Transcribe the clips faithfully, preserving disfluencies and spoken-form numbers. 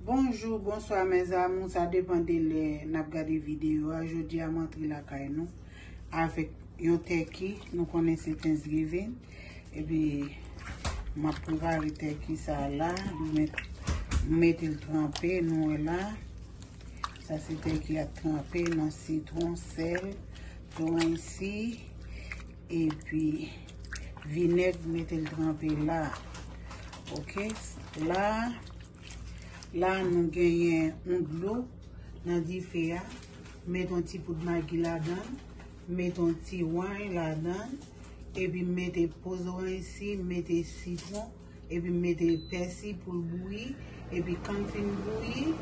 Bonjou, bonswa, mes amours. Sa depann de lè n ap gade videyo a. Jodi a, m antre lakay nou avèk yon tèki. Nou konnen se Thanksgiving. Epi, m ap prepare tèki sa la. M met-, m mete l tranpe, nou wè la. Sa se tèki ap tranpe nan sitwon, sèl, zoranj si, epi vinèg, mete l tranpe la. Oke, la, la nou genyen yon dlo nan dife a. Met yon ti poud magi ladan, met yon ti wany ladan, epi mete po zoranj si, mete sitwon, epi m mete pèsi pou l bouyi, epi kan l fin bouyi,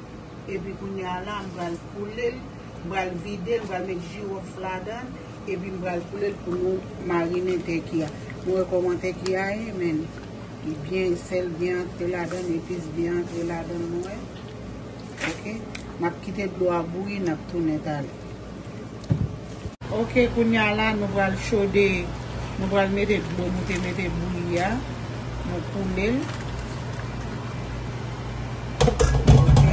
epi kounye a la, m pral koule l, m pral vide l, m pral met jiwòf ladan l, epi m pral koule l pou nou marinen tèki a. Nou wè kòman tèki a ye, men li byen, sèl byen antre ladan l, epis byen antre ladan l, nou wè. Oke, m ap kite dlo a bouyi, n ap tounen talè. Oke, kounye a la, nou pral chode, nou pral mete dlo nou te mete bouyi a, nou koule l. Oke,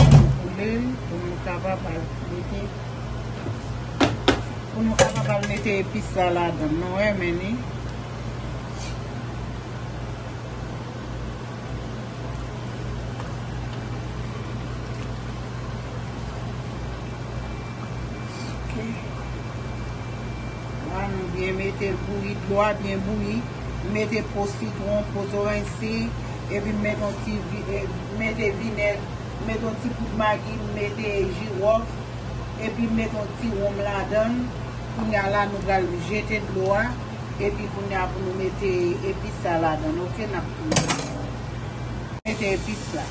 nou koule l pou nou kapab al mete, pou nou kapab al mete epis la ladan l. Nou wè, men ni. Oke. La, nou byen mete l bouyi, dlo a byen bouyi. Mete po sitwon, po zoranj si, epi mete yon ti vi-, eh, mete vinèg, mete yon ti poud magi, mete jiwòf, epi mete yon ti wonm ladan l. Kounye a la, nou pral jete dlo a, epi kounye a pou nou mete epis sa ladan l, oke, n ap tounen. Mete epis la.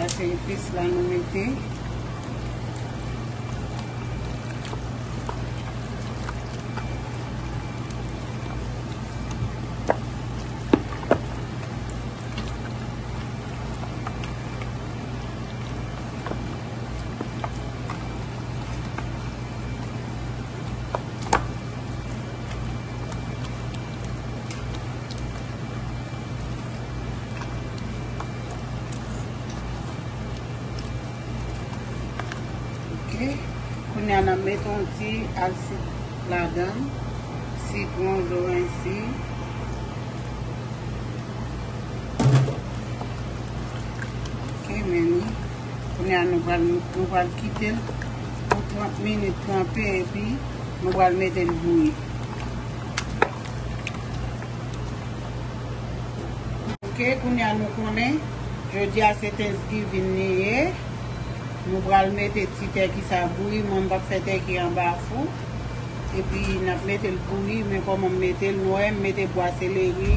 Sa se epis la nou mete. Oke. Kounye a, n ap mete yon ti alsit ladan l, sitwon, zoranj si. Oke, men ni. Kounye a, nou pral, nou pral kite l pou trant minit tranpe, epi nou pral mete l bouyi. Oke, kounye a nou konnen, jodi a se Thanksgiving li ye. Nou pral mete ti tèki sa bouyi. Mwen, m p ap fè tèki anba fou. Epi, n ap mete l bouyi. Men kòman m mete l, nou wè, m mete bwa seleri,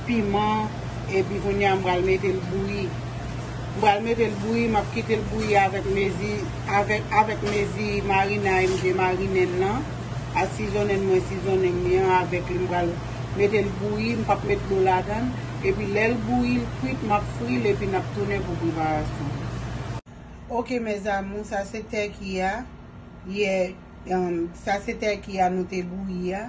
piman. Epi, kounye a, m pral mete l bouyi. M pral mete l bouyi, m ap kite l bouyi avèk mezi, avèk, avèk mezi marinay m te marinen l lan. Asizonnen mwen sizonnen li an avèk li, m pral mete l bouyi, m p ap met dlo ladan l. Epi lè l bouyi, l kwit, m ap fri l epi n ap tounen pou preparasyon. Oke, mes amours, sa se tèki a. Yè, um, sa se tèki a nou te bouyi a.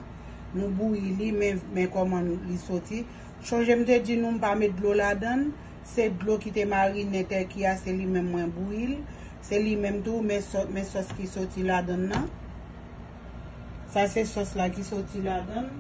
Nou bouyi li, men, men kòman li soti. Chonje m te di nou m pa met dlo ladan l. Se dlo ki te marinen tèki a, se li menm mwen bouyi l. Se li menm tou, men sò-, men sòs ki soti ladan l nan. Sa se sòs la ki soti ladan l.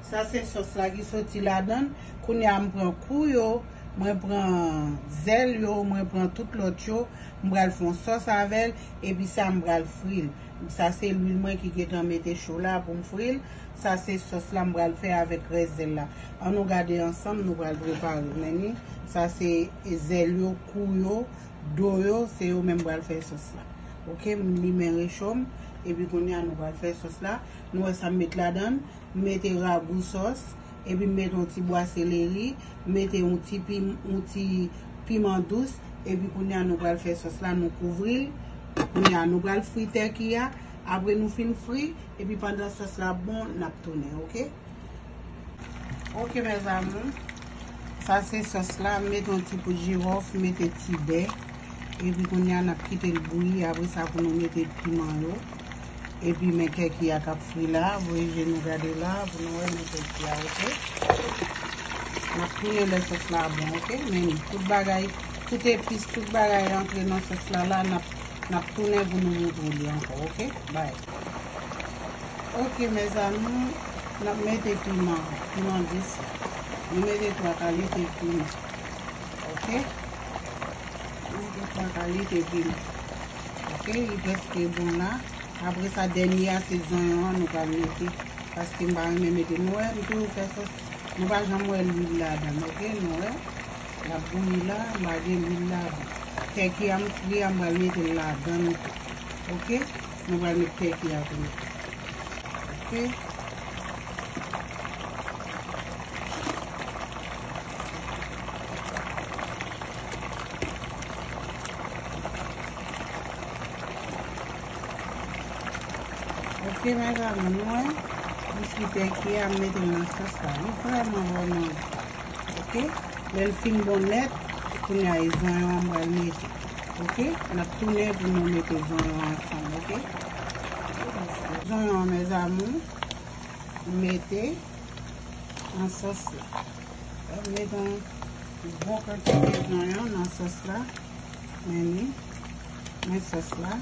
Sa se sòs la ki soti ladan l. Kounye a m pran kou yo, mwen pran zèl yo, mwen pran tout lòt yo. M pral fè yon sòs avè l, epi sa m pral fri l. Sa se lwil mwen ki gentan mete cho la pou m fri l. Sa se sòs la m pral fè avèk rès zèl la. Ann nou gade ansanm, nou pral prepare l. Men ni, sa se zèl yo, kou yo, do yo, se yo menm pral fè sòs la. Oke, m limen recho m, epi kounye a nou pral fè sòs la. Nou wè sa m met ladan l, m mete ragou sòs, epi m mete yon ti bwa seleri, m mete yon ti pim-, yon ti piman dous, epi kounye a nou pral fè sòs la, nou kouvri l. Kounye a nou pral fri tèki a, apre nou fin fri, epi pandan sòs la ap bon, n ap tounen, oke? Oke, mes amours. Sa se sòs la, m mete yon ti poud jiwòf, m mete ti bè. Epi kounye a n ap kite l bouyi, apre sa pou nou mete piman yo. Epi men kèki a k ap fri la, voye je nou gade la, pou nou wè men kèki a, oke? N ap tounen lè sòs la bon, oke? Men tout bagay, tout epis, tout bagay antre nan sòs la, la, n ap, n ap tounen pou nou montre li ankò, oke? Bay. Oke, mezanmi, n ap mete piman, piman dis la. Nou mete twa kalite piman. Oke? Nou mete twa kalite piman. Oke, li prèske bon la. Apre sa, dènye a, se zonyon an nou pral mete. Paske m pa renmen mete. Nou wè, m toujou fè sòs. Nou pa janm wè lwil ladan l, oke? Nou wè? L ap bouyi la, m pa gen lwil ladan. Tèki a m fri a, m pral mete l ladan l tou. Oke? Nou pral met tèki a tou. Oke? Oke, mezanmi, nou wè, m fri tèki a, m mete l nan sòs la. Li vrèman, vrèman bon. Oke? Lè l fin bon nèt, kounye a e zonyon an m pral mete. Oke? N ap tounen pou nou mete zonyon ansanm, oke? Zonyon an, mes amours, m mete nan sòs la. M mete yon bon kantite zonyon nan sòs la. Men li. Men sòs la.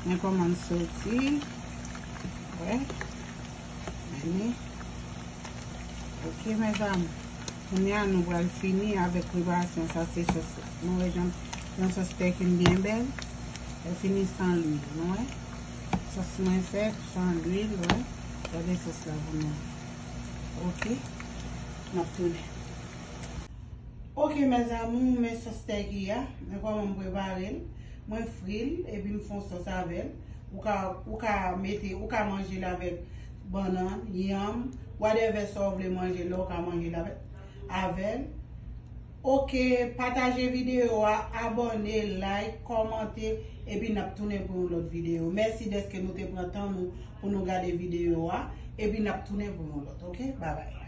Men kòman l soti. Wè. Men li. Oke, mezanmi. Kounye a, nou pral fini avèk preparasyon sa, se sòs la. Nou wè jan, jan sòs tèki m byen bèl. Li fini san lwil, nou wè. Sòs mwen fèt san lwil, wè. Gade sòs la pou nou. Oke. N ap tounen. Oke, mes amours, men sòs tèki a. Men kòman m prepare l. Mwen fri l, epi m fè yon sòs avè l. Ou ka, ou ka mete, ou ka manje l avèk bannann, yanm, whatever sa w vle manje la, ou ka manje l avè, avè l. Oke, pataje videyo a, abòne, like, kòmante, epi n ap tounen pou yon lòt videyo. Mèsi dèske nou te pran tan nou pou nou gade videyo a, epi n ap tounen pou yon lòt, oke? Babay.